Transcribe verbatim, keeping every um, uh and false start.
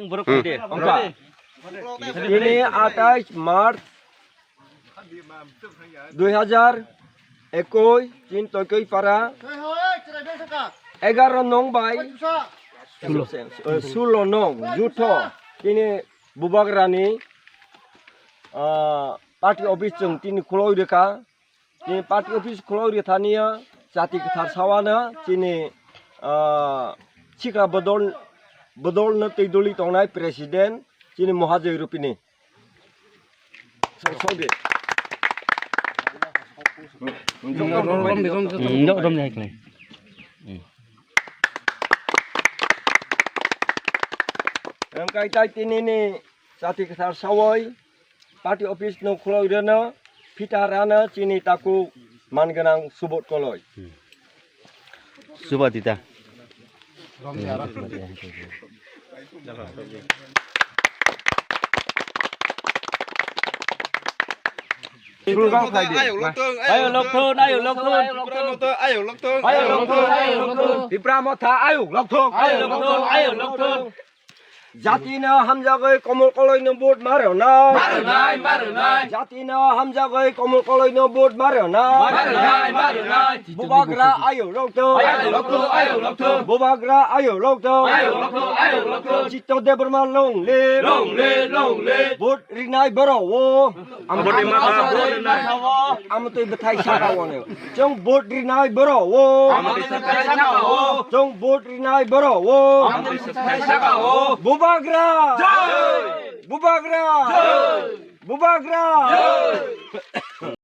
Borok koi de? Wngkha. Tini atais March dui hazar ekoi, tin Toikoi para egaro nong bai, eh, sulo nong jutho tini Bubagrani, ah, party office chwng tini khuloi rwkha. Chini party office khuloi rwthani o chati kwthar sawano chini, ah, sikla bodol, bodol no twi doli tongnai president chini Mohajoi Rupini. Song, song di. Wngkha tai tini ni chati kwthar sawoi party office no khuloi rwno, phita rano chini taku man gwnang Subot Koloi. Subot dita. Ayo lokthon, ayo lokthon. Ayo lokthon, ayo lokthon. Tipra Motha, ayo lokthon. Ayo lokthon, ayo lokthon. Jati no hamjagwi Komol Koloi no vote ma rwnai. Ma rwnai, ma rwnai. Jati no hamjagwi Komol Koloi no vote ma rwnai. Ma rwnai, ma rwnai. Bubagra ayo lokthon. Ayo lokthon, ayo lokthon. Bubagra ayo lokthon. Ayo lokthon, ayo lokthon. Chitto Debbarma long live. Long live, long live. Vote rinai borok o. Amo twi bwthai saka o. Chwng vote rinai borok o. Chwng vote rinai borok o. Bubagra. Bubagra. Bubagra.